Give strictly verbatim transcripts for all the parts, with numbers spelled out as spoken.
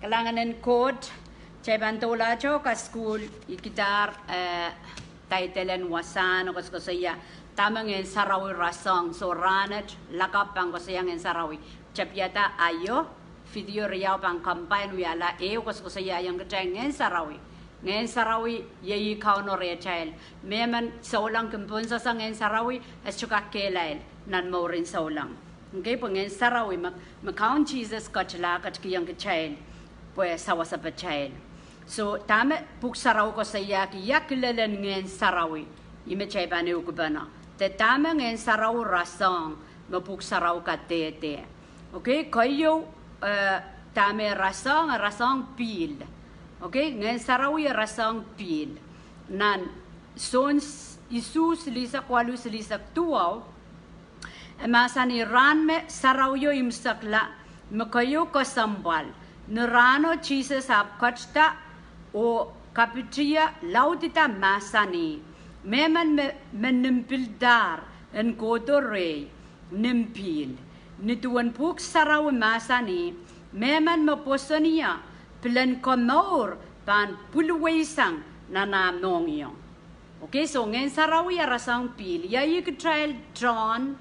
Kalahngan en Koht. Kitail pahn doulahte kasukuhl, I kidahr, eh, title en wasahn koasokoasoia dahme Ngehn Sarawi rasehng. So rahnwet lakapw pahn koasoia Ngehn Sarawi. Tapiada aio, video riau pahn combine wiahla ehu koasokoasoia iong kitail Ngehn Sarawi. Ngehn Sarawi iei Kauno rehtail. Mehmen souleng kin pwonsese Ngehn Sarawi, e sohte kak kehlail nan mouren souleng. Okay, pwe Ngehn Sarawi me, me Kaun Sises ketila ketikihong kitail pwe sawasepatail. So dahme Pwuhk Sarawi koasoiahki, ia kilelen Ngehn Sarawi, ih me kitail pahn ehukipene. De dahme Ngehn Sarawi rasehng me Pwuhk Sarawi kadehde. Okay, keieu, eh, dahme rasehng, rasehng pihl. Okay, Ngehn Sarawi rasehng pihl. Nan Sohn s-, isuh silihsek waluh silihsek duwau, e mahsanih, rahn me sarawio imwisekla, me keieu kesempwal. Ni rahno Sises ahpw ketida oh kapitie laudida mahsanih, mehmen me, me nim pildahr en kohdo rehi, nim pihl. Ni duwen Pwuhk Sarawi mahsanih, mehmen me pwosonia pilen komour pahn pwiliweisang nan ah mohngiong. Okay, so Ngehn Sarawi rasehng pihl. Ia ih kitail tohn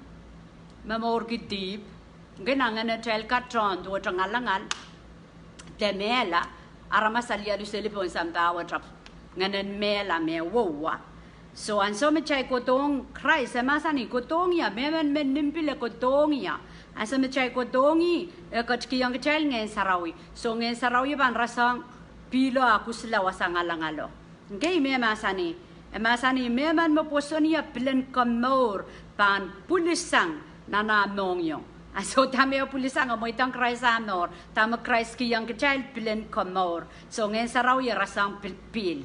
me mourki dihp. Okay, nan ngenetail ka tohn duwehte ngalangal de mehla, aramas alialu seli pohn sampah wet ahpw ngehnen mehla me wowa. So ansou me kitail kohdohng Krais, e mahsanih kohdohng ie, mehmen me nim pihl e kohdohng ie. Ansou me kitail kohdohng ih, e ketikihong kitail Ngehn Sarawi. So Ngehn Sarawi pahn rasehng pihlo ah kusla wasa ngalangalo. Okay, me mahsanih, e mahsanih mehmen me pwosonia pilen komour pahn pwilisang nan ah mohngiong. Ansou dahme e pwilisang, e mweidohng Krais ah mour, dahme Krais kihong kitail pilen komour. So Ngehn Sarawi rasehng pihl, pihl.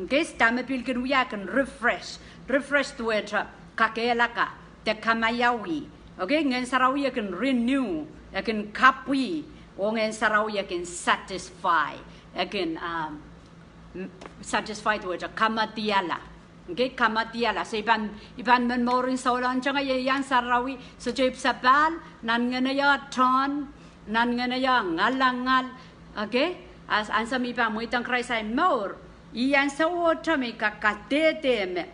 Okay, dahme pihl kin wia, kin refresh. Refresh duwehte kakehlaka de kamaiauih. Okay, Ngehn Sarawi e kin renew, e kin kapwih, oh Ngehn Sarawi e kin satisfy, e kin, um, satisfy duwehte kamediala. Okay, kamediala. So I pahn, I pahn men mouren souleng tenge ieiang sarawi, sohte ipwsapahl, nan ngehno tohn, nan ngehno ngalangal. Okay, ansou me I pahn mweidohng Krais ahi mour, ih ansou ohte me I kak kadehde me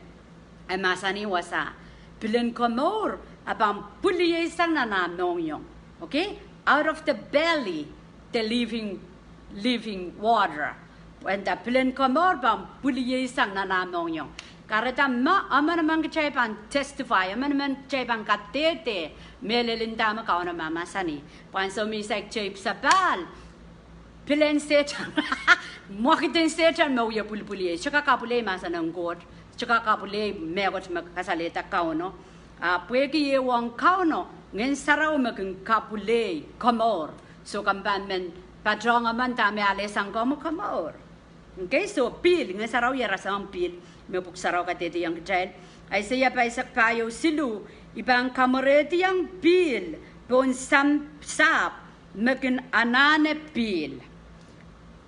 e mahsanih wasa, pilen komour e pahn pwilieisang nan ah mohngiong. Okay, out of the belly the living, living water. Pwehn da pilen komour pahn pwilieisang nan ah mohngiong. Kahrehda ma emenemen kitail pahn testify, emenemen kitail pahn kadehde mehlel en dahme Kauno mahsanih, pwe ansou me I saik kitail ipwsapahl, pilen Sehdan, mwekid en Sehdan me wie pwilipwiliei, sohte kak kapwilei mahsen en Koht, sohte kak kapwilei mehkot me kasalehda Kauno. Ah pwehki e ong Kauno Ngehn Sarawi me kin kapwilei komour. So komw pahn men patohng emen dahme alehsang komwi komour. Okay, so pihl, Ngehn Sarawi rasehng pihl me Pwuhk Sarawi kadehdehiong kitail. Aiseia pahisek pahieu siluh, I pahn kamwerehdiong pihl pohn sam-, sahpw me kin anahne pihl.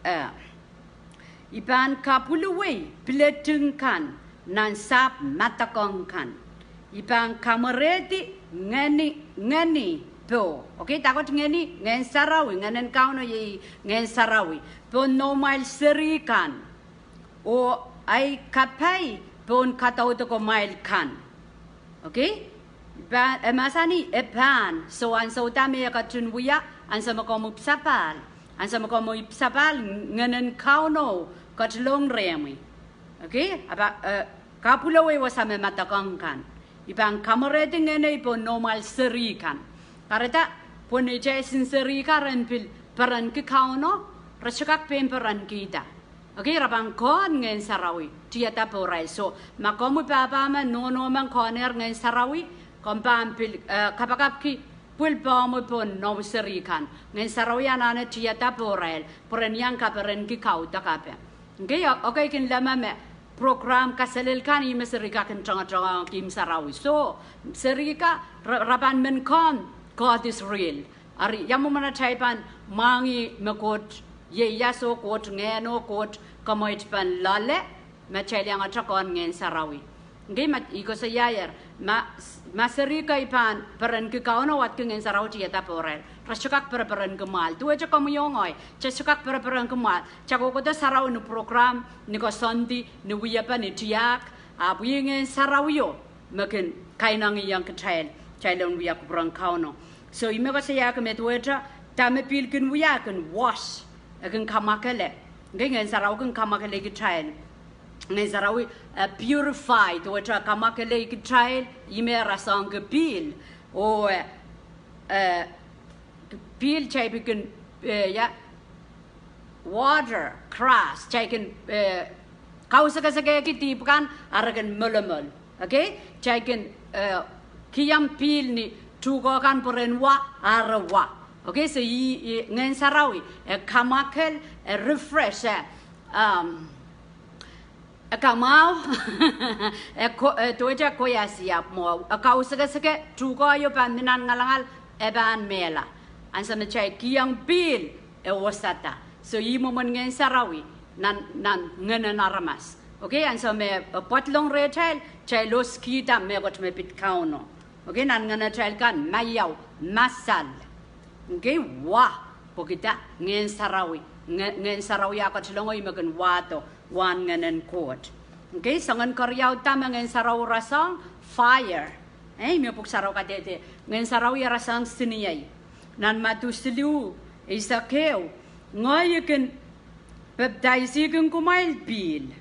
I pahn kapwiliwei pileting kan nan sahpw madokong kan. I pahn kamwerehdi ngeni, ngeni poh. Okay, dahkot ngeni, Ngehn Sarawi, Ngehnen Kauno iei Ngehn Sarawi, pohn noumwail seri kan, oh ahi kapai pohn kadaudokomwail kan. Okay, e mahsanih e pahn. So ansou da me e ketin wia? Ansou me komw ipwsapahl. Ansou me komw ipwsapahl, Ngehnen Kauno ketilong rehmwi. Okay, ahpw, eh, kapwilewei wasa me madokong kan. I pahn kamwerehdi ngenei pohn noumwail seri kan. Kahrehda pwe neitail sinseri kan ren pil perenki Kauno, re sohte kak pein perenkihda. Okay, re pahn kehn Ngehn Sarawi tiada pohrail. So ma komwi pahpa men, nohno men kehnehr Ngehn Sarawi, komw pahn pil, eh, kapakapki pwil pehmwi pohn noumw seri kan. Ngehn Sarawi anahne tiada pohrail pwe ren iang kaperenki kaudok ape. Okay, o-, okay, kin leme me program kaselel kan ih me seri kan kin tongotongohng ihmw sarawi. So seri kan re-, re pahn men kehn God is real. Eri ia mwomwen atail pahn mwahngih me Koht ieias oh Koht ngehn oh Koht kamweitpen loale, ma kitail iang ata kehn Ngehn Sarawi. Okay, ma I koasoiaier, ma s-, Ma seri kei pahn perenki Kauno, wadki Ngehn Sarawi tiada pohrail, re sohte kak pereperenki mwahl. Duwehte komwi oh ngehi, kitail sohte kak pereperenki mwahl. Kitail kohkohdo sarawi ni program ni koasoandi, ni wiepe, ni tiahk, ahpw ih Ngehn Sarawio me kin kainengieng kitail, kitail en wia kupwuren Kauno. So ih me koasoiahki me duwehte dahme pihl kin wia, e kin wash, e kin kamwakele. Ngehi Ngehn Sarawi kin kamwakele kitail. Ngehn Sarawi, eh, purify, duwehte kamwakele kitail, ih me rasehngki pihl. Oh, eh, eh, pihl kitail pil kin, eh, ia, water, grass, kitail kin, eh, kausekesekehki dihp kan, a re kin molomol. Okay? Kitail kin, eh, kihong pihl ni tuhke kan pwe ren wa, a re wa. Okay? So ih, ih Ngehn Sarawi, e kamwakel, e refresh, e, um, e kamwahu, e ko-, e duwehte koiasi ahpw mwahu, e kausekeseke, tuhkeho pahn mi nan ngalangal, e pahn mehla. Ansou me kitail kihong pihl, e wosada. So ih mwomwen Ngehn Sarawi nan, nan ngehnen aramas. Okay, ansou me, eh, pwadlong rehtail, kitail oskihda mehkot me pid Kauno. Okay, nan ngehnatail kan, maiau, masal. Okay, wa, pwehki dah, Ngehn Sarawi. Nge-, Ngehn Sarawi a ketilong oh ih me kin wahdo wahn ngehnen Koht. Okay, soangen keriau dah me Ngehn Sarawi rasehng, fire. Eh, ih me Pwuhk Sarawi kadehde, Ngehn Sarawi e rasehng siniei. Nan Madiu siluh, eisek ehu, ngehi kin pepdaisihkin kumwail pihl,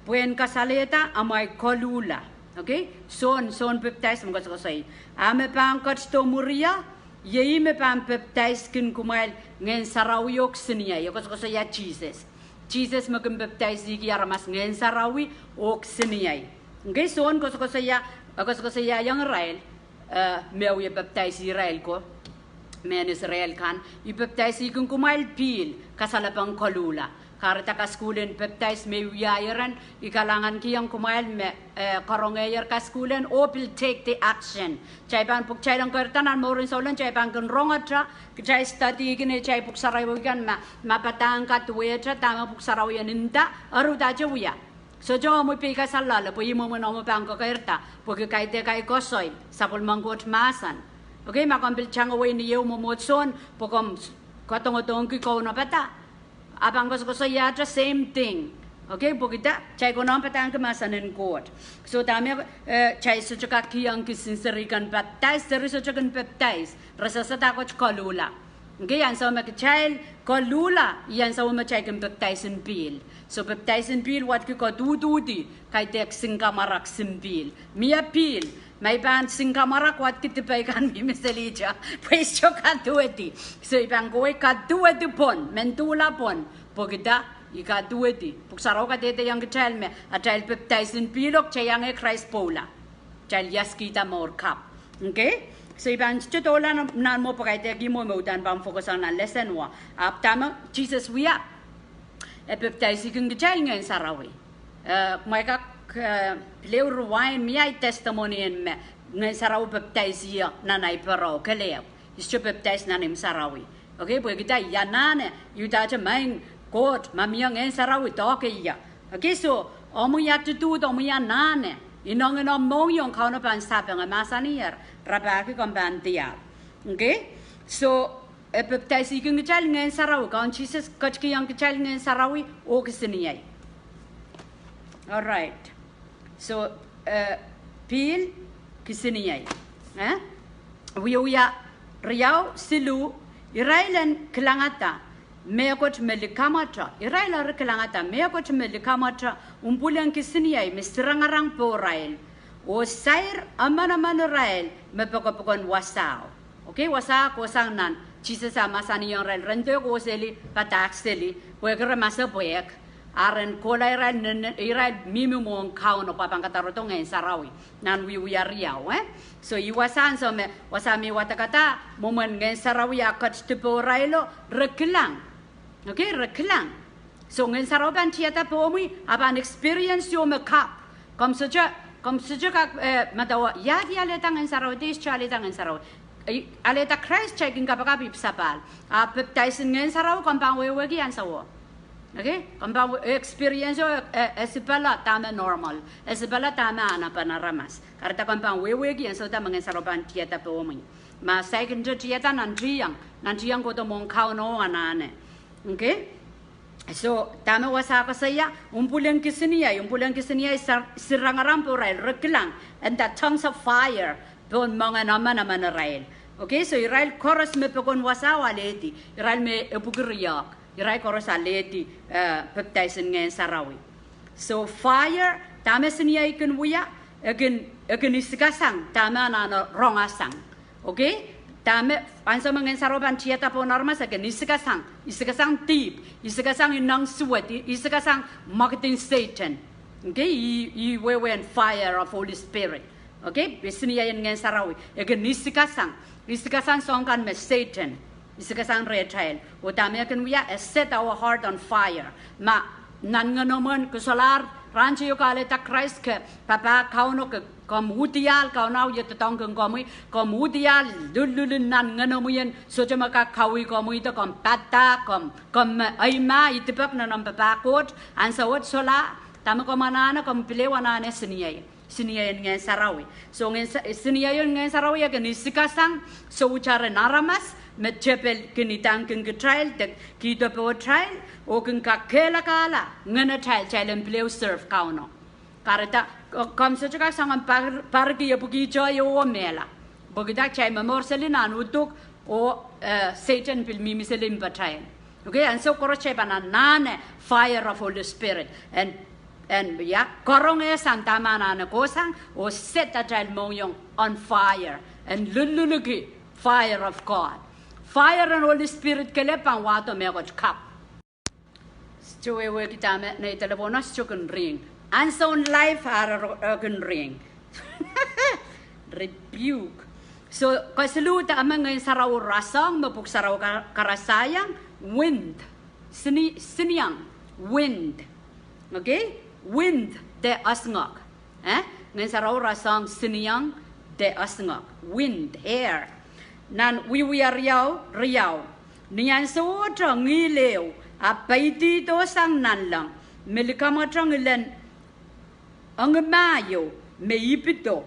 pwehn kasalehda amwail koluhla. Okay? Sohn, Sohn Pepdais me koasokoasoi. A me pahn ketido mwurio, iei ih me pahn pepdaiskin kumwail Ngehn Sarawi oh kisiniei. E koasokoasoia Sises. Sises me kin pepdaisihki aramas Ngehn Sarawi oh kisiniei. Okay, Sohn koasokoasoia, e koasokoasoiaiong irail, eh, me wie pepdaisih irail ko, mehn Israel kan, I pepdaisihkin kumwail pihl, kasalepen koluhla. Kahrehda kasukuhl en pepdais me I wiahiong ren, I kalahngankihong kumwail me, eh, karongehier kasukuhl en oh pil take the action. Kitail pahn, pwe kitail en keirda nan mouren souleng, kitail pahn kin rongehte, kitail study kin atail pwuhk sarawi kan ma, ma padahk kan duwehte dahme Pwuhk Sarawi e nda, eri udahte wia. Sohte omwi peikasal loale, pwe ih mwomwen omwi pahn kekeirda, pwehki kaidehk ahi koasoi, sapwellimen Koht mahsen. Okay, ma komw pil tangawei ni ehu mwomwohdiso, pwe komw s-, kadoadoahngki Kauno pada, a pahn koasokoasoiahte same thing. Okay, pwehki dah, kitail konehng padahngki mahsen en Koht. So dahme, eh, kitail sohte kak kihong kisin seri kan pepdais, seri sohte kin pepdais, re sehse dahkot koluhla. Okay, ansou me kitail koluhla, ih ansou me kitail kin pepdaisin pihl. So pepdaisin pihl wadki koduduhdi, kaidehk sinkamwarak sin pihl. Mie pihl, ma I pahn sinkamwarak wadki dipei kan mihmi selihte, pwe I sohte kaduwedi. So I pahn kohwei kaduwedi pwon, men duhla pwon, pwehki dah, I kaduwedi. Pwuhk Sarawi kadehdehiong kitail me, atail pepdaisin pihl oh kitail iang Krais pwoula. Kitail iasihkihda mour kapw. Okay? So I pahn sohte doula nan, nan mwo pwe kaidehk ih mwo me uhdahn pahn focus ong nan lesson wet. Ahpw dahme Sises wia, e pepdaisihkin kitail Ngehn Sarawi. Eh, kumwail kak, eh, pil ehu rewind, mie ahi testimony en me Ngehn Sarawi pepdaisih ie nan ahi pere, kelehpw. I sohte pepdais nan imw sarawi. Okay, pwehki dah, I anahne, I udahte maing Koht, ma mie Ngehn Sarawi doahke ie. Okay, so, omwi attitude, omwi anahne, inengieng omw mohngiong Kauno pahn sapeng, e mahsaniher, rapahki komw pahn diar. Okay, so, e pepdaisihkin kitail Ngehn Sarawi, Kaun Sises ketikihong kitail Ngehn Sarawi oh kisiniei. All right. So, eh, pihl, kisiniei. Eh? Wiewia riau, siluh, irail en kilangada mehkot me likamwete, irail eri kilangada mehkot me likamwete, umpwul en kisiniei me sirangarang pohrail, oh sair emenemen irail me pokopokon wasao. Okay, wasa kohsang nan, Sises a mahsanihong irail, ren dehr kohseli, padahk seli, pwehki re masepwehk, a ren kohla irail, nen, irail mihmi mwohn Kauno pwe a pahn kadarodo Ngehn Sarawi, nan wiewia riau, eh? So, ih wasa ansou me, wasa me I wadekada, mwomwen Ngehn Sarawi a ketidi pohrailo, re kilang. Okay, re kilang. So, Ngehn Sarawi pahn tiada pohmwi, a pahn experience ieu me kapw. Komw sohte, komw sohte kak, eh, medewe, ia, ia alehda Ngehn Sarawi, de I sohte alehda Ngehn Sarawi. Eh, alehda Krais kitail kin kapakap ipw sapahl. A pepdaisin Ngehn Sarawi komw pahn wehwehki ansouo. Okay, komw pahn experience-o, eh, esipala dahme normal, esipala dahme anahnepen aramas. Kahrehda komw pahn wehwehki ansou da me Ngehn Sarawi pahn tiada pohmwi. Ma saikinte tiada nan tiong, nan tiong kohdo mwohn Kauno anahne. Okay? So, dahme wasa koasoia, umpwulen kisiniei, umpwulen kisiniei sa-, sirangarang pohrail, re kilang, and the tongues of fire, pohn moangen emen emen irail. Okay, so irail koaros me pokon wasao alehdi, irail me epwiki riehk, irail koaros alehdi, eh, pepdaisin Ngehn Sarawi. So fire, dahme siniei kin wia, e kin, e kin isikasang, dahme anahne rongasang. Okay? Dahme, ansou me Ngehn Sarawi pahn tiada pohn aramas e kin isikasang, isikasang dihp, isikasang ineng suwed, i-, isikasang mwekidin Sehdan. Okay? Ih, ih wehwehn fire of Holy Spirit. Okay? Siniei en Ngehn Sarawi, e kin isikasang, isikasang soahng kan me Sehdan isikasang rehtail. Oh dahme e kin wia, e set our heart on fire. Ma nan ngenomwen ke solahr rahn teio ke alehda Krais ke papah Kauno ke komw udiahl, Kauno e doadoahngkin komwi, komw udiahl lulululin nan ngenomwi en sohte me kak kawi komwi de komw padahk, komw, komw me eimah idipek nan omw papah Koht, ansou wet solahr, dahme komw anahne, komw pil ehu anahne siniei. Siniei en Ngehn Sarawi. So Ngehn Sa-, siniei en Ngehn Sarawi e kin isikasang, sohte ren aramas, me tepel kin idangkin kitail, de kihdo pohtail, oh kin kak kehlakahla ngenatail, kitail en pil ehu serve Kauno. Kahrehda, ko-, komw sohte kak soangen par-, parki epwiki tohto oh mehla. Pwehki da kitail momour seli nan uduk, oh, eh, Sehdan pil mihmi seli mpatail. Okay, ansou koaros kitail pahn anahne fire of Holy Spirit. And, and, yeah, karonge sang dahme anahne kohsang, oh set atail mohngiong on fire. And lulululki fire of God. Fire en Holy Spirit kelehpw pahn wahdo mehkot kapw. Sohte wehwehki dahme nei delepwohno sohte kin ring. Ansoun live ar ro-, eh, kin ring. Rebuke. So, kesiluhda me Ngehn Sarawi rasehng, me Pwuhk Sarawi ka-, karasaiong, wind. Sini-, siniong, wind. Okay? Wind, de esingek. Eh? Ngehn Sarawi rasehng siniong de esingek. Wind, air. Nan Wiewia riau, riau. Ni ansowohte ngihl ehu, ahpw peidihdo sang nanleng, me likamwete ngilen engimah ieu, me ipido,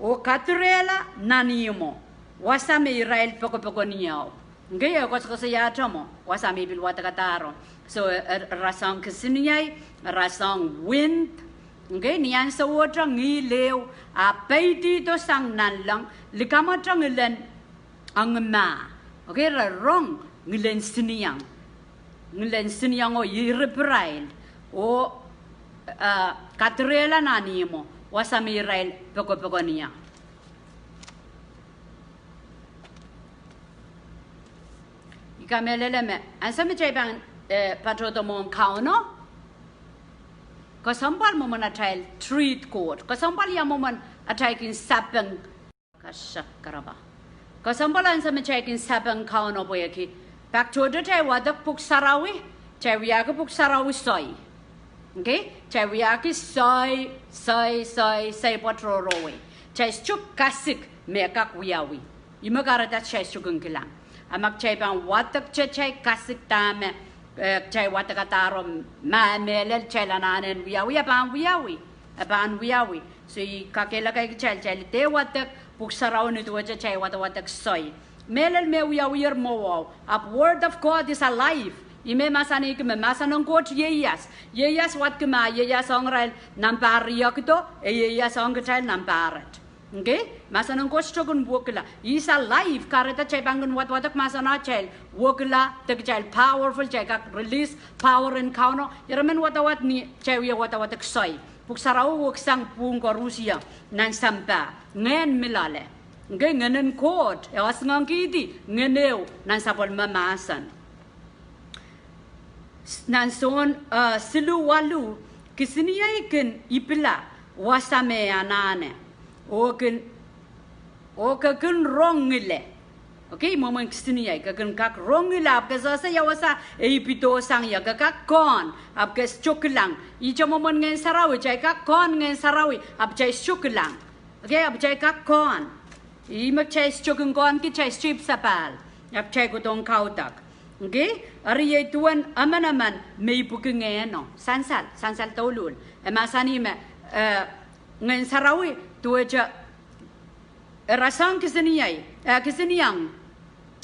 oh kadirehla nan ihmwo, wasa me irail pokopokonieo. Okay, e koasokoasoiahte mwo, wasa me I pil wadekadahro. So, eh, eh, rasehng kisiniei, rasehng wind. Okay, ni ansowohte ngihl ehu, ahpw peidihdo sang nanleng, likamwete ngilen engimah. Okay, re rong ngilen siniong. Ngilen siniong oh iripirail. Oh, eh, kadirehla nan ihmwo, wasa me irail pokopokonieo. I kamehlele me, ansou me kitail pahn, eh, patohdo mwohn Kauno, kesempwal mwomwen atail treat Koht. Kesempwal ia mwomwen atail kin sapeng. Kasakkaraba. Kesempwal ansou me kitail kin sapeng Kauno pwehki pak tohto kitail wadek Pwuhk Sarawi, kitail wiahki Pwuhk Sarawi soai. Okay? Kitail wiahki soai, soai, soai, soai pwoat rohrowei. Kitail sohte kasik me kak wiawi. Ih me kahrehda kitail sohte kin kilang. A ma kitail pahn wadek kitail kasik dahme, eh, kitail wadekadahro, ma mehlel kitail anahne en wiawi, e pahn wiawi. E pahn wiawi. So I kakehlaka kitail, kitail dehr wadek Pwuhk Sarawi ni duwehte kitail wadawadek soai. Mehlel me wiawier mwohwahu. Ahpw Word of God is alive. Ih me mahsanihki me mahsen en Koht ieias. Ieias wadki ma ieias ong irail nan pahr riekid, e ieias ong kitail nan pahr ret. Okay? Mahsen en Koht sohte kin wekila. Is alive, kahrehda kitail pahn kin wadawadek mahsen ah kitail wekila, de kitail powerful, kitail kak release power en Kauno. Ih me wadawad ni kitail wie wadawadek soai. Pwuhk Sarawi weksang pwuhng koarusie nan sampah. Ngehn mi loale. Okay, Ngehn en Koht, e esingekihdi ngehn ehu nan sapwellime mahsen. Nan Sohn, eh, siluh waluh, kisiniei kin ipila wasa me anahne. Oh kin, oh ke kin rong ngile. Okay, mwomwen kisiniei, ke kin kak rong ngile, ahpw ke sehse ia wasa e ipido sang ie, ke kak kohn, ahpw ke sohte kilang. Ihte mwomwen Ngehn Sarawi, kitail kak kohn Ngehn Sarawi, ahpw kitail sohte kilang. Okay, ahpw kitail kak kohn. Ih me kitail sohte kin kohnki, kitail sohte ipwsapahl. Ahpw kitail kohdohng kaudok. Okay? Eri iei duwen emenemen me ipwiki ngehno. Sansal, sansal douluhl. E mahsanih me, eh, Ngehn Sarawi, duwehte, eh, rasehng kisiniei, eh, kisinieng.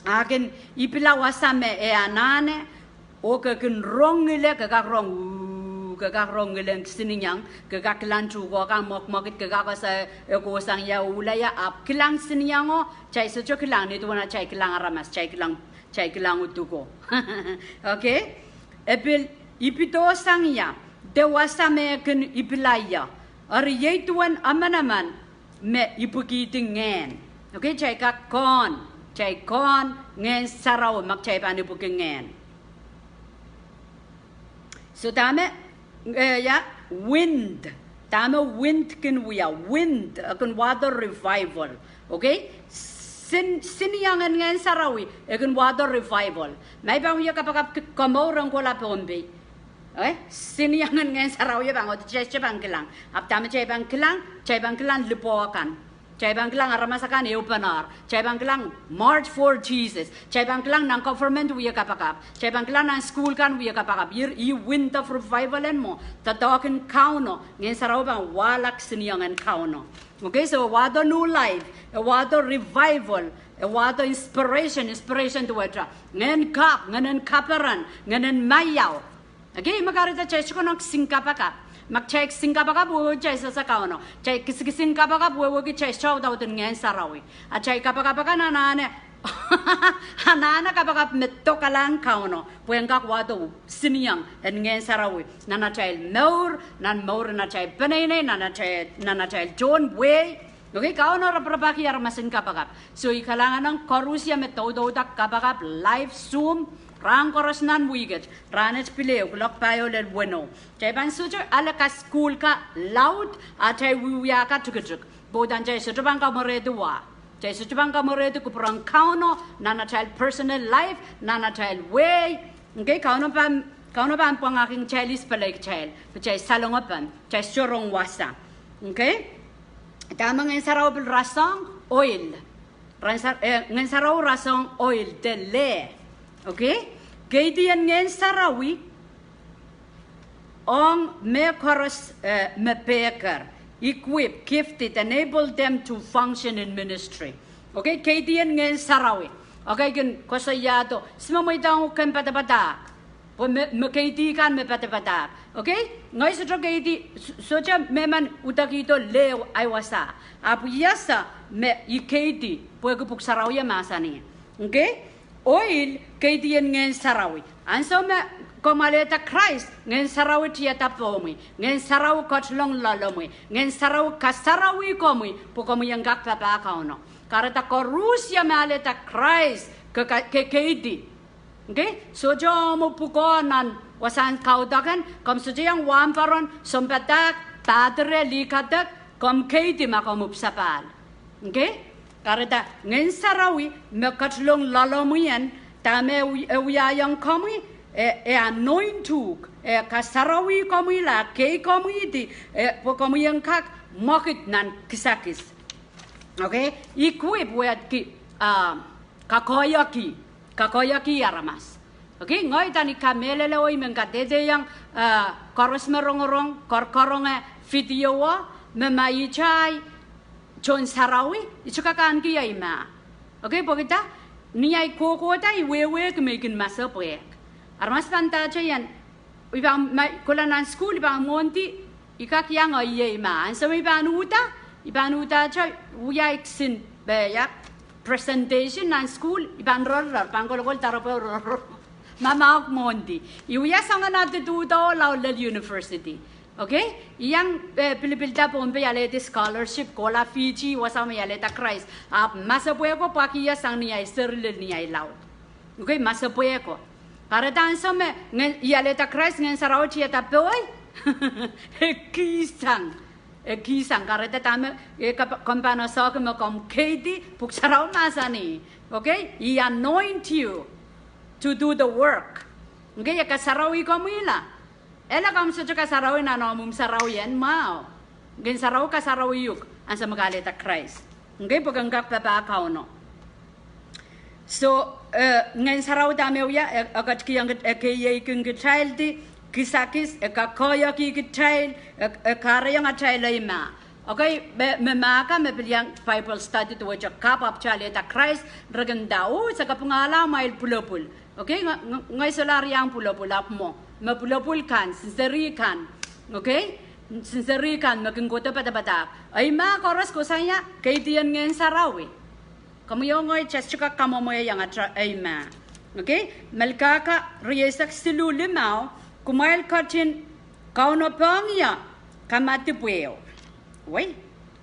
A kin ipila wasa me e anahne, oh ke kin rong ngile, ke kak rong, uh, ke kak rong ngile kisinieng, ke kak kilang tuhke kan mwekmwekid, ke kak ese e kohsang ia, uhla ia, ahpw kilang kisinieng o, kitail sohte kilang, nin duwen atail kilang aramas, kitail kilang, kitail kilang uduko. Okay? E pil ipidohsang ia, de wasa me e kin ipila ia. Eri iei duwen emenemen me ipwikihdi ngehn. Okay, kitail kak kohn, kitail kohn Ngehn Sarawi ma kitail pahn ipwiki ngehn. So dahme, eh, ia, wind. Dahme wind kin wia, wind, e kin wahdo revival. Okay? Sin, sinieng en Ngehn Sarawi, e kin wahdo revival. Ma I pahn wia kapakap ki-, komour en kohla Pohnpei. Eh, sinieng en Ngehn Sarawi pahn kohdo, kitail sohte pahn kilang. Ahpw dahme kitail pahn kilang, kitail pahn kilang lipwoh kan. Kitail pahn kilang aramas akan ehupene. Kitail pahn kilang March for Jesus. Kitail pahn kilang nan government wia kapakap. Kitail pahn kilang nan sukuhl kan wia kapakap. Ih, ih wind of revival en mwo. Doadoahk en Kauno. Ngehn Sarawi pahn wahlak sinieng en Kauno. Okay, so e wahdo new life. E wahdo revival. E wahdo inspiration. Inspiration duwehte ngehn kapw, ngehnen kaperen, ngehnen maiau. Okay, me kahrehda kitail sohte konehng kisehn kapakap. Ma kitail kisehn kapakap, wehwehki kitail sehse Kauno. Kitail kisikisehn kapakap, wehwehki kitail sehse audaud en Ngehn Sarawi. Atail kapakap akan anahne, anahne kapakap me dokalahng Kauno. Pwe en kak wahdo sinieng en Ngehn Sarawi nan atail mour, nan mour en atail peneinei, nan atail, nan atail tohn wehi. Okay, Kauno raparapahki aramas en kapakap. So I kalahngan ong koaros me doudouda kapakap live Zoom, rahn koaros nan wihket, rahnwet pil ehu, kuloak pahieu lel weneu. Kitail pahn sohte ale kasukuhl ka laud, a kitail wiewia ka tikitik. Pwe uhdahn kitail sohte pahn kamwerehdi wa. Kitail sohte pahn kamwerehdi kupwuren Kauno nan atail personal life, nan atail wehi. Okay, Kauno pahn, Kauno pahn pwangahki kitail, ispelei kitail, pwe kitail salongepon, kitail sohte rong wasa. Okay? Dahme Ngehn Sarawi pil rasehng? Oil. Ren sar-, eh, Ngehn Sarawi rasehng oil, de leh. Okay? Keidi en Ngehn Sarawi ong mehkoaros, eh, me peker, equip, gifted, enable them to function in ministry. Okay, keidi en Ngehn Sarawi. Okay, kin koasoiahdo, se me mweidohng ken padapadahk. Pwe me, me keidi kan me padapadahk. Okay? Ngehi sohte keidi, s-, sohte mehmen udekihdo leh ahi wasa. Ahpw I ese me I keidi, pwehki Pwuhk Sarawi e mahsanih. Okay? Oil, keidi en Ngehn Sarawi. Ansou me komw alehda Krais, Ngehn Sarawi tiada pohmwi, Ngehn Sarawi ketilong loalomwi, Ngehn Sarawi kasarawi komwi, pwe komwi en kak papah Kauno. Kahrehda koaros me alehda Krais, ke, ke, ke keidi. Okay? Sohte omw pwukoa nan wasahn kaudok en, komw sohte iang wahnpoaron, sounpadahk, padre, lih kadek, komw keidi ma komw ipwsapahl. Okay? Kahrehda Ngehn Sarawi me ketilong loalomwi en, dahme e wi-, e wiahiong komwi, e, e anoint uhk, e kasarawi komwi la, kei komwi di, e, pwe komwi en kak mwekid nan kisakis. Okay? Equip wehwehki, ah, kakoahiek, kakoahiek aramas. Okay, ngehi uhdahn I kamehlele oh I men kadehdehiong, ah, koaros me rongorong, koarokoaronge video o, me ma I tai tohn sarawi, I sohte kak ahneki ei mah. Okay, pwehki dah, ni ahi kohkohda I wehwehki me I kin masepwehk. Aramas pahn ndahte I en, I pahn, ma, kohla nan sukuhl I pahn mwohndi, I kak iang ei mah. Ansou me I pahn uhda, I pahn uhdahte wia kisin, eh, ia, presentation nan sukuhl, I pahn rorror, pahn kolokol doaropwe rorror. Ma, ma I mwohndi. I wia soangen adududo lao lel university. Okay? I iang, eh, pilipilda Pohnpei alehdi scholarship, kohla Fiji, wasa me I alehda Krais. Ahpw masepwehko pwakihda sang ni ahi seri lel ni ahi laud. Okay, masepwehko. Kahrehda ansou me, Ngehn, I alehda Krais, Ngehn Sarawi tiada pohi. E kihsang. E kihsang. Kahrehda dahme, e kap-, komw pahn esehki me komw keidi, Pwuhk Sarawi mahsanih. Okay? He anoint you to do the work. Okay, e kasarawi komwi la. Ele komw sohte kasarawi nan omw imw sarawi en mwahu. Ngehn Sarawi kasarawi uhk, ansou me ke alehda Krais. Okay, pwe ke en kak papah Kauno. So, eh, Ngehn Sarawi dahme wia, eh, e ketikihong kit-, eh, keieikin kitail di, kisakis, e kakoahiekih kitail, eh, eh, kahrehiong atail eimah. Okay, me, me mahka me pil iang Bible study duwehte kapw ahpw kitail alehda Krais, re kin nda, oh, se kapwungala amwail pwulopwul. Okay, nge, nge, ngehi solahr iang pwulopwul ahpw mwo. Me pwulopwul kan, sinseri kan. Okay? Sinseri kan me kin kohdo padapadahk. Eimah koaros koasoia, keidien Ngehn Sarawi. Komwi oh ngehi just kak kamwomwehiong atail eimah. Okay? Melkahka rieisek siluh limau, kumwail ketin kaunopohng ie kamadipw ehu. Wei,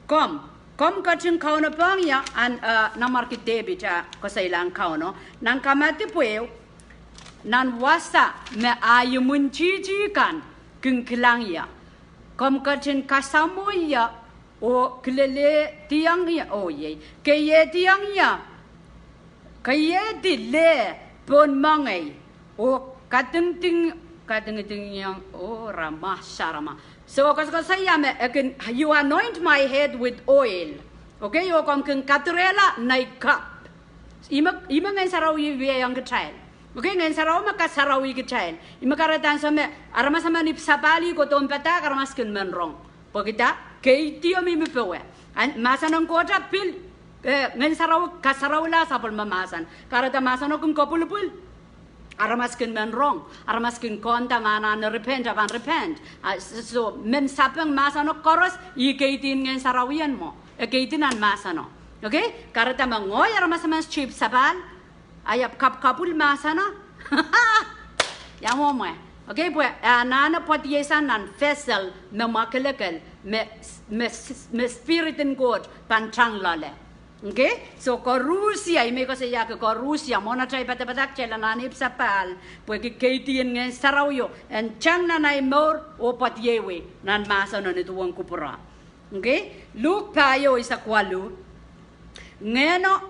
komw, komw ketin kaunopohng ie, a, eh, nanmwarki Depit a koasoilahng Kauno, nan kamadipw ehu, nan wasa me ah imwintihti kan kin kilang ie. Komw ketin kasamwo ie, oh kilelehdiong ie, oh iei, keiehdiong ie, keiehdi leh pohn moangei, oh kadingding, kadingdingiong, oh Rama, Sarama. So, koasokoasoia me, e kin, you anoint my head with oil. Okay, oh komw kin kadirehla nei kapw. Ihme, ihme Ngehn Sarawi wiewiahiong kitail. Okay, Ngehn Sarawi me kasarawi kitail. Ihme kahrehda ansou me aramas emen ipwsapahl ih kohdohn padahk, aramas kin men rong. Pwehki dah? Keidio mihmi powe. A mahsen en Koht a pil, eh, Ngehn Sarawi kasarawila sapwellime mahsen. Kahrehda mahseno kin kopwulopwul, aramas kin men rong, aramas kin konda ma anahne repent, a pahn repent. Ah, so, so, men sapeng mahseno koaros, ih keidin Ngehn Sarawi en mwo. E keidi nan mahseno. Okay? Kahrehda me ngehi aramas emen sohte ipwsapahl, a I ahpw kapwkapwul mahseno. Ia mwomwe. Okay, pwe e anahne pwediesang nan vessel me mwakelekel, me, me, me Spirit en Koht pahn tang loale. Okay? So, koarusie, I men koasoiahki koarusie, mwohn atail padapadahk kitail anahne ipwsapahl, pwehki keidien Ngehn Sarawio en tang nan ahi mour oh pwedieiwei nan mahseno ni duwen kupwure. Okay? Luk pahieu eisek waluh. Ngehno,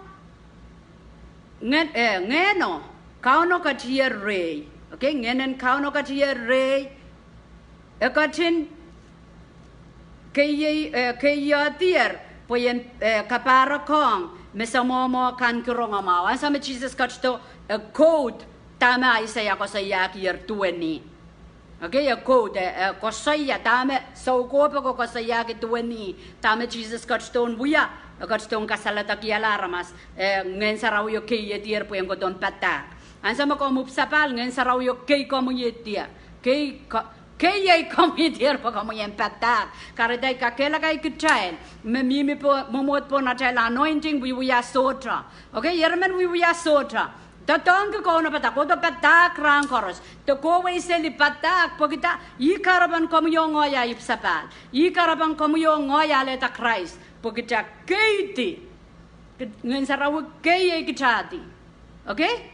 ngehn, eh, Ngehno, Kauno ketier rehi. Okay, Ngehnen Kauno ketier rehi. E ketin keiei, eh, keieihdier pwe ien, eh, kapahrek ong me soumwohmwoh kan ki rongamwahu. Ansou me Sises ketido, e quote dahme Aiseia koasoiahkier duwen ih. Okay, e quote, e, e koasoia dahme soukohp ko koasoiahki duwen ih, dahme Sises ketidohn wia, e ketidohn kasaledekihala aramas, eh, Ngehn Sarawio keiehdier pwe en kohdohn padahk. Ansou me komw ipwsapahl, Ngehn Sarawio kei komwi ie, kei ko-, keiei komwi ie pwe komwi en padahk. Kahrehda I kakehlaka kitail me mihmi po-, mwomwohd pohn atail anointing wiewia sohte. Okay, ieremen wiewia sohte. Doadoahngki Kauno padahk, kohdo padahk rahn koaros. De kohwei seli padahk, pwehki dah? Ih kahrepen komwi oh ngehi ahi ipwsapahl. Ih kahrepen komwi oh ngehi alehda Krais. Pwehki dah? Keidi. Ngehn Sarawi keiei kitaildi. Okay?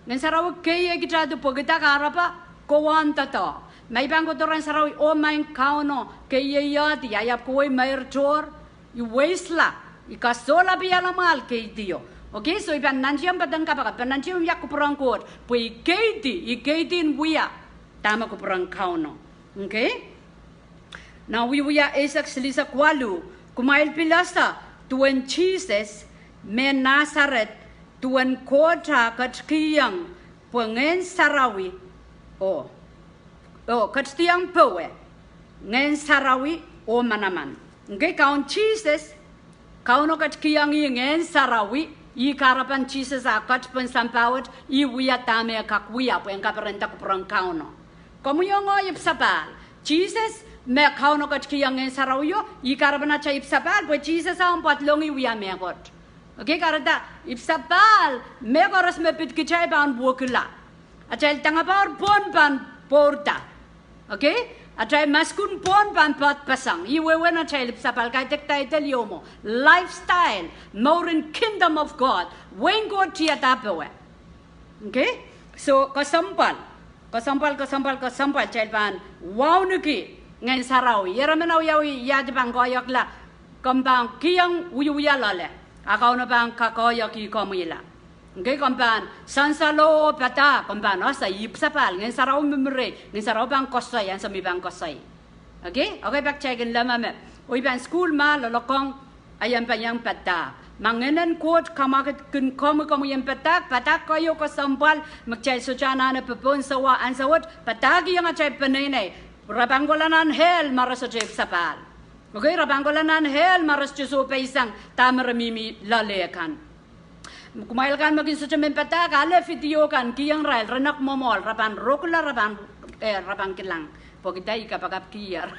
Ngehn Sarawi keiei kitaildi pwehki dah? Kahrepe kowaun doadoahk. Ma I pahn kohdo rahn sarawi, oh maing Kauno, keieiehdi, I ahpw kohwei meirtohr, I weisla, I kasohla piala mwahl keidio. Okay, so I pahn nantihong padahk kapakap, pahn nantihong wia kupwuren Koht, pwe I keidi, I keidin wia dahme kupwuren Kauno. Okay? Nan Wiewia eisek silihsek waluh, kumwail pil ese duwen Sises, mehn Nasaret, duwen Koht ah ketikihong, pwe Ngehn Sarawi, oh, oh, ketidiong powe, Ngehn Sarawi oh manaman. Okay, Kaun Sises, Kauno ketikihong ih Ngehn Sarawi, ih kahrepen Sises ah ketipin sampah wet, ih wia dahme e kak wia, pwe en kaperenda kupwuren Kauno. Komwi oh ngehi ipwsapahl. Sises, me Kauno ketikihong Ngehn Sarawio, ih kahrepen atail ipwsapahl, pwe Sises ahpw pwadlong ih wia mehkot. Okay, kahrehda, ipwsapahl, mehkoaros me pid kitail pahn wekila. Atail tangapahr pwon pahn pwourda. Okay? Atail maskun pwon pahn poadpeseng. Ih wehwehn atail ipwsapahl, kaidehk title ieu mwo. Lifestyle, mouren Kingdom of God. Wehin Koht tiada powe. Okay? So, kesempwal, kesempwal, kesempwal, kesempwal, kitail pahn wauneki Ngehn Sarawi. Ieremen awiawi ia de pahn koahiekla, komw pahn kihong wiewia loale, a Kauno pahn kakoahieki komwihla. Okay, komw pahn sansal oh padahk, komw pahn ese ipwsapahl, Ngehn Sarawi mihmi rehi, Ngehn Sarawi pahn koasoi, ansou me I pahn koasoi. Okay, okay, pak kitail kin leme me, oh I pahn sukuhl mah loalokong, a I en pahn iang padahk. Ma Ngehn en Koht kamwakid kin komwi, komwi en padahk, padahk keieu kesempwal me kitail sohte anahne popohn sawa ansou wet, padahkihong atail peneinei. Re pahn kohla nan hell ma re sohte ipwsapahl. Okay, re pahn kohla nan hell ma re sohte sohpeisang dahme re mihmi loale kan. Kumwail kan me kin sohte men padahk, ale video kan, kihong irail, re nek mwoamwahl, re pahn rukla, re pahn, eh, re pahn kilang. Pwehki dah? I kapakapkier.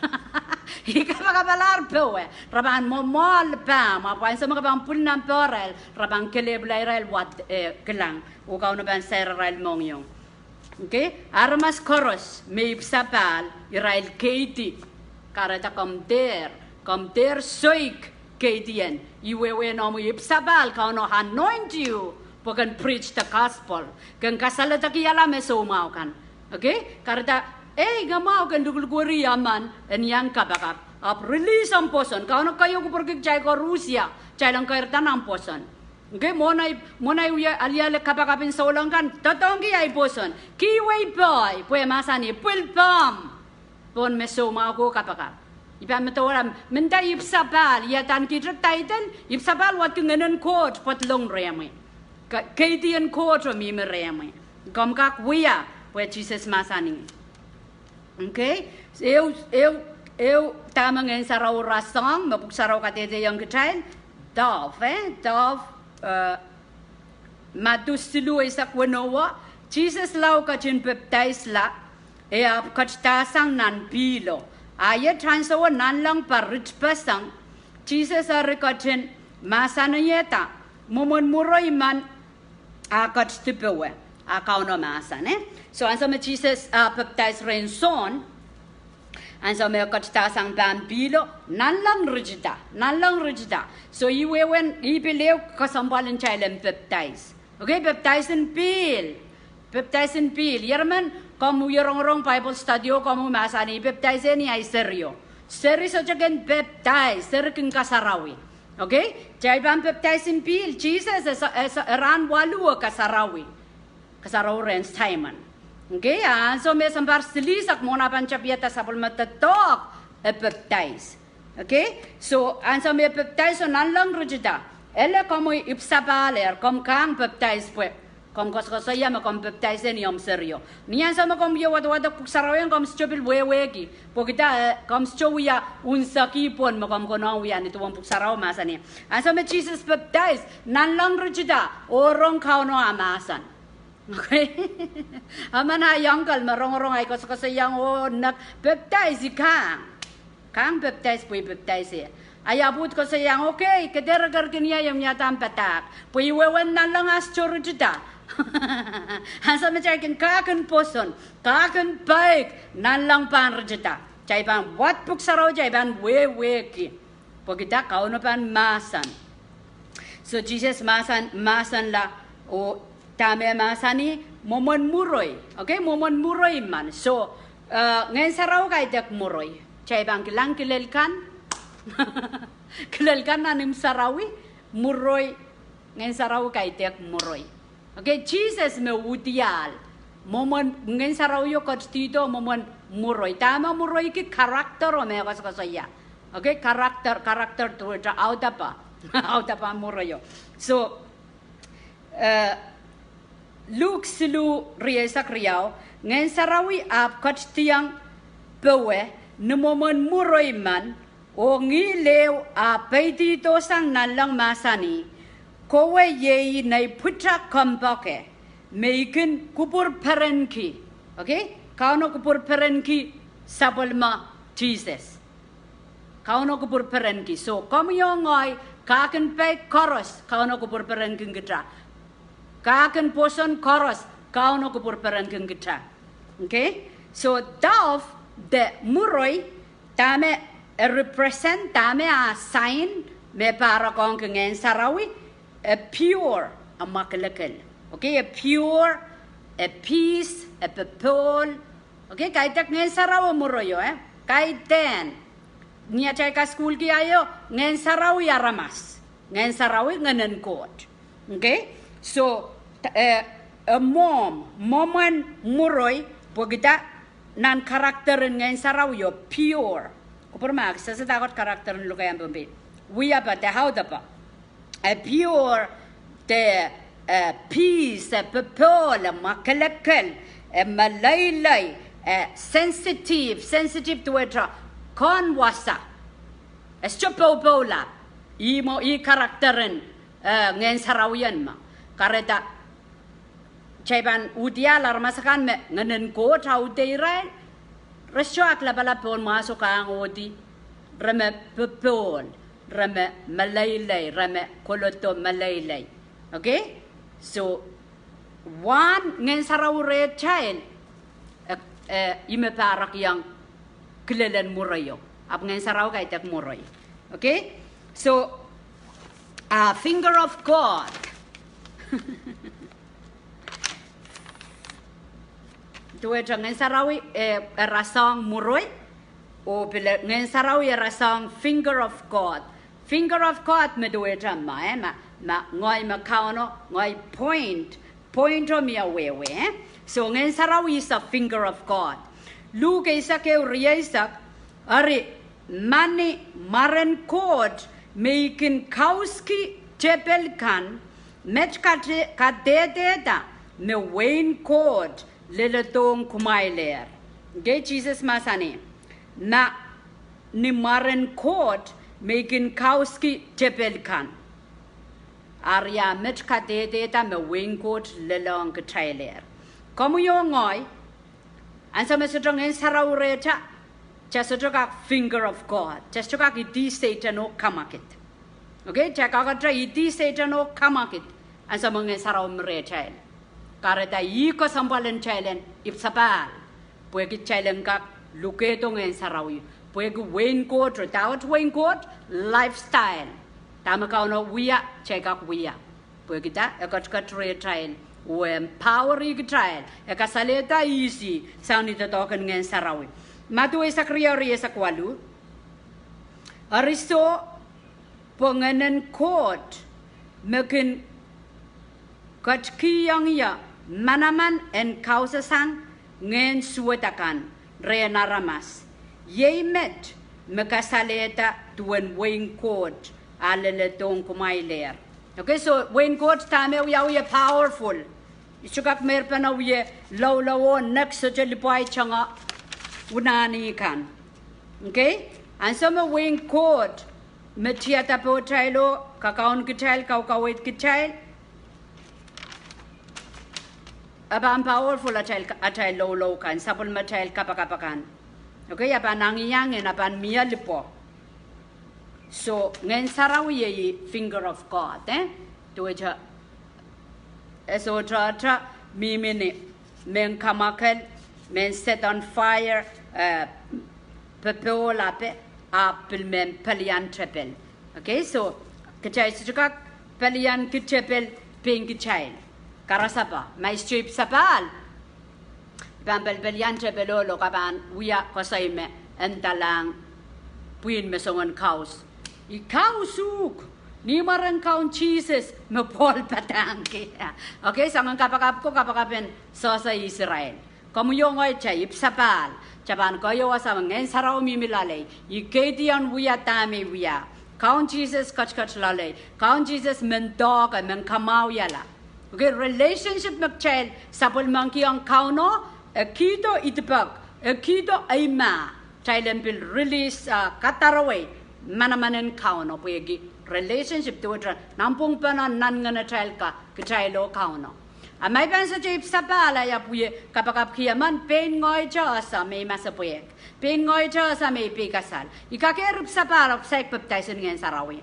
I kapakapalahr powe. Re pahn mwoamwahl pahn, ahpw ansou me ke pahn pwil nan pehrail, re pahn kelehpwla irail wad, eh, kilang. Oh Kauno pahn sair arail mohngiong. Okay? Aramas koaros me ipwsapahl irail keidi. Kahrehda komw dehr, komw dehr soik keidi en. Ih wehwehn omwi ipwsapahl, Kauno anoint you pwe ken preach the gospel. Ken kasaledekihla me soumwahu kan. Okay? Kahrehda, ei, nge mwahu ken lukulukwerih emen en iang kapakap. Ahpw release omw pwoson. Kauno keieu kupwurki kitail koarusie, kitail en keirda nan pwoson. Okay, mwohn ahi, mwohn ahi wia aliale kapakapin souleng kan, doadoahngki ahi pwoson. Kihwei pohi, pwe mahsanih, pwil pohmw pohn me soumwahu ko kapakap. I pahn medewe, mendahte ipwsapahl, ia dah kihte title, ipwsapahl wadki Ngehn en Koht pwadlong rehmwi. Ke-, keidi en Koht oh mihmi rehmwi. Komw kak wia, pwe Sises mahsanih. Okay? Ehu, ehu, ehu dahme Ngehn Sarawi rasehng, me Pwuhk Sarawi kadehdehiong kitail, dove, eh, dove, eh, Madiu siluh eisek weneu, Sises lao ketin pepdaisla, e ahpw ketidasang nan pihlo. A iet ansowo nanleng pahn ritpeseng, Sises eri ketin mahsanihada, mwomwen mwuroi men a ketido powe, a Kauno mahsan, eh? So ansou me Sises, ah, pepdais rehn Sohn, ansou me ketidasang pahn pihlo, nanleng ritida, nanleng ritida. So ih wehwehn, ih pil ehu kesempwal en kitail en pepdais. Okay, pepdais en pihl. Pepdais en pihl. Ieremen, komw wie rongorong Bible study o, komw mahsanih, pepdais en ahi serio. Seri sohte kin pepdais, seri kin kasarawi. Okay? Kitail pahn pepdais en pihl, Sises, e sa-, e sa-, e rahn waluh kasarawi. Kasarawi rehn Simon. Okay, a ansou me sounpar silihsek mwohn ah pahn tapihada sapwellime doadoahk, e pepdais. Okay, so ansou me pepdais, so nanleng ritida. Ele komwi ipwsapahl, eri komw kahng pepdais pwe komw koasokoasoia me komw pepdais ni omw serio. Ni ansou me komw wie wadewadek Pwuhk Sarawi, komw sohte pil wehwehki. Pwehki dah? Eh, komw sohte wia unsek pohn me komw konehng wia ni duwen Pwuhk Sarawi mahsanih. Ansou me Sises pepdais, nanleng ritida, oh rong Kauno ah mahsan. Okay? Emen ah iang kal me rongorong ahi koasokoasoiang, oh nek pepdais, I kahng. Kahng pepdais pwe I pepdais e. Ahi ahpw koasoiang, okay, ke dehr ekerkin ie, mie dahme padahk. Pwe ih wehwehn nanleng ah sohte ritida. Ansou me kitail kin kahk en pwoson, kahk en peik, nanleng pahn ritida. Kitail pahn wad Pwuhk Sarawi, kitail pahn wehwehki. Pwehki dah? Kauno pahn mahsan. So Sises mahsan, mahsanla, oh dahme mahsanih, mwomwen mwuroi. Okay, mwomwen mwuroi men. So, eh, Ngehn Sarawi kaidehk mwuroi. Kitail pahn kilang kilel kan. Kilel kan nan imw sarawi, mwuroi. Ngehn Sarawi kaidehk mwuroi. Okay, Sises me udiahl. Mwomwen, Ngehn Sarawi o ketidihdo mwomwen mwuroi. Dahme mwuroiki? Character o me koasokoasoia. Okay, character, character duwehte audepe. Audepe mwuroi o. So, eh, Luk siluh rieisek riau, Ngehn Sarawi ahpw ketidiong powe ni mwomwen mwuroi men, oh ngihl ehu ah peidihdo sang nanleng mahsanih, kowe iei nei pwutak kompoake, me I kin kupwurperenki. Okay? Kauno kupwurperenki sapwellime Sises. Kauno kupwurperenki. So, komwi oh ngehi, kahk en peik koaros, Kauno kupwurperenki kita. Kahk en pwoson koaros, Kauno kupwurperenki kita. Okay? So, dove, de mwuroi, dahme e represent, dahme ah sign, me pahrekohngki Ngehn Sarawi, e pure, e mwakelekel. Okay, e pure, e peace, e popohl. Okay, kaidehk Ngehn Sarawi mwuroi o, eh? Kaidehn. Ni atail kasukuhlki aio, Ngehn Sarawi aramas. Ngehn Sarawi Ngehn en Koht. Okay? So, eh, eh, mwomw, mwomwen mwuroi, pwehki dah? Nan character en Ngehn Sarawi o pure. Kupwur mahk, sehse dahkot character en lokaiahn Pohnpei. Wiepe de audepe. e pure, de, eh, peace, e popohl, e mwakelekel, e meleilei, e sensitive, sensitive duwehte kehn wasa. E sohte popohla. Ih mwo, ih character en, eh, Ngehn Sarawi en me. Kahrehda kitail pahn uhdiahl aramas akan me Ngehn en Koht audehirail, re sohte kak lapalap pohn mwahso kang uhdi, re me popohl, re me meleilei, re me kolodo meleilei. Okay? So, wahn Ngehn Sarawi rehtail, eh, eh, ih me pahrakiong kilelen mwurio. Ahpw Ngehn Sarawi kaidehk mwuri. Okay? So, ah, finger of God. Duwehte Ngehn Sarawi, eh, e rasehng mwuri, oh pil Ngehn Sarawi e rasehng finger of God. Finger of God me duwehte ma, eh, ma, ma ngehi me Kauno, ngehi point, point o mie wehwe, eh? So Ngehn Sarawi is a finger of God. Luk eisek ehu rieisek, eri ma ni mwaren Koht me I kin kauski tepel kan, met kade-, kadehdehda me wehin Koht leledohng kumwailehr. Okay, Sises mahsanih, ma ni mwaren Koht me I kin kauski tepel kan. Eri a met kadehdehda me wehin Koht lelohng kitailehr. Komwi oh ngehi, ansou me sohte Ngehn Sarawi rehtail, kitail sohte kak finger of God. Kitail sohte kak idih Sehdan oh kamwakid. Okay, kitail kakete idih Sehdan oh kamwakid ansou me Ngehn Sarawi mi rehtail. Kahrehda ih kesempwal en kitail en ipwsapahl, pwehki kitail en kak lukehdo Ngehn Sarawi. Pwehki wehin Koht, without wehin Koht, lifestyle, dahme Kauno wia, kitail kak wia. Pwehki dah? E ketiket rehtail, oh e empower kitail, e kasalehda ihs ih sang ni doadoahk en Ngehn Sarawi. Madiu eisek riau, rieisek waluh. Eri soh, pwe Ngehn en Koht me kin ketikihong ie manaman en kausasang ngehn suwed akan rehn aramas. Iei met me kasalehda duwen wehin Koht a leledohng kumwailehr. Okay, so wehin Koht dahme wiawi? E powerful. I sohte kak meirpene wie loulou oh nek sohte lipwaih tenga unani kan. Okay? Ansou me wehin Koht me tiada pohtail oh kakaun kitail, kaukaweid kitail, e pahn powerful atail, atail loulou kan, sapwellimatail kapakap akan. Okay, e pahn angiangin, e pahn mie lipwo. So Ngehn Sarawi iei finger of God, eh? Duwehte e sohte mihmi ni mehn kamwakel, mehn set on fire, eh, popohl ape, ahpw pil mehn pelian tepel. Okay, so kitail sohte kak pelianki tepel pein kitail. Karasapa, ma I sohte ipwsapahl, I pahn pelpelian tepel oh ke pahn wia koasoi me ndalahng pwihn me soangen kaus. I kaus uhk ni mwaren Kaun Sises me Pohl padahngki. Okay, soangen kapakap ko, kapakap en sehse Israel. Komwi oh ngehi kitail ipwsapahl, kitail pahn koasoia sang Ngehn Sarawi mihmi loalei, I keidiong wia dahme I wia. Kaun Sises ketiket loalei, Kaun Sises men doahke, men kamwahwihala. Okay, relationship me kitail sapwellimengkihong Kauno, e kihdo idipek, e kihdo eimah, kitail en pil release, ah, kadarowei manaman en Kauno, pwehki relationship duwehte nanpwungpene nan ngenatail ka, kitail oh Kauno. A ma I pahn sohte ipwsapahl, I ahpw wie kapakapki emen, pein ngehi te ese me I masepwehk, pein ngehi te ese me I peikasal. I kak ipwsapahl, saik pepdaisin Ngehn Sarawi.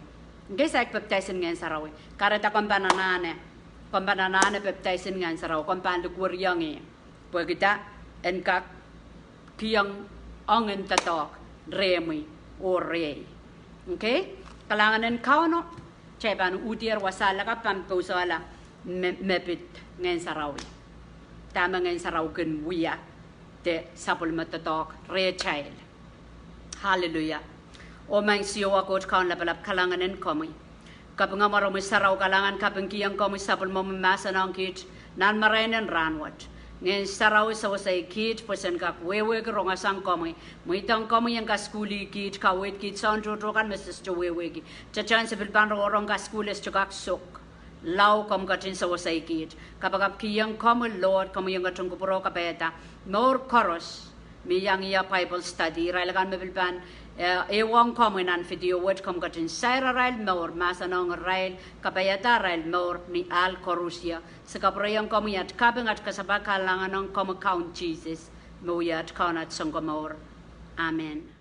Okay, saik pepdaisin Ngehn Sarawi. Kahrehda komw pahn anahne, komw pahn anahne pepdaisin Ngehn Sarawi, komw pahn likwerihong ih, pwehki dah? En kak kihong ong en doadoahk rehmwi oh rehi. Okay, kalahngan en Kauno. Kitail pahn uhdier wasa lakapw pahn pousehla me, me pid Ngehn Sarawi, dahme Ngehn Sarawi kin wia de sapwellime doadoahk rehtail. Hallelujah. Oh Maing Siohwa Koht Kaun lapalap, kalahngan en komwi. Kaping mwaromwi sarawi, kalahngan, kapingkihong komwi sapwellimomwi mahsen ong kiht nan marain en rahnwet. Ngehn Sarawi sewesei kiht pwe sen kak wehwehki rongasang komwi. Mweidohng komwi en kasukuhlih kiht, kaweid kiht soahng tohto kan me se sohte wehwehki. Tetehn se pil pahn rongorong kasukuhl e sohte kak sok. Lao komw ketin sewesei kiht. Kapakapkihong komwi Lord, komwi en ketin kupwure kapaiada mour koaros me iang ie Bible study. Irail akan me pil pahn, eh, ehuong komwi nan video wet, komw ketin sair arail mour, mahsanihong irail, kapaiada arail mour ni ahl koaros. Se kapwureiong komwi at kaping, at kasapahl, kalahngan ong komwi Kaun Sises, me wia at Kaun, at Sounkomour. Amen.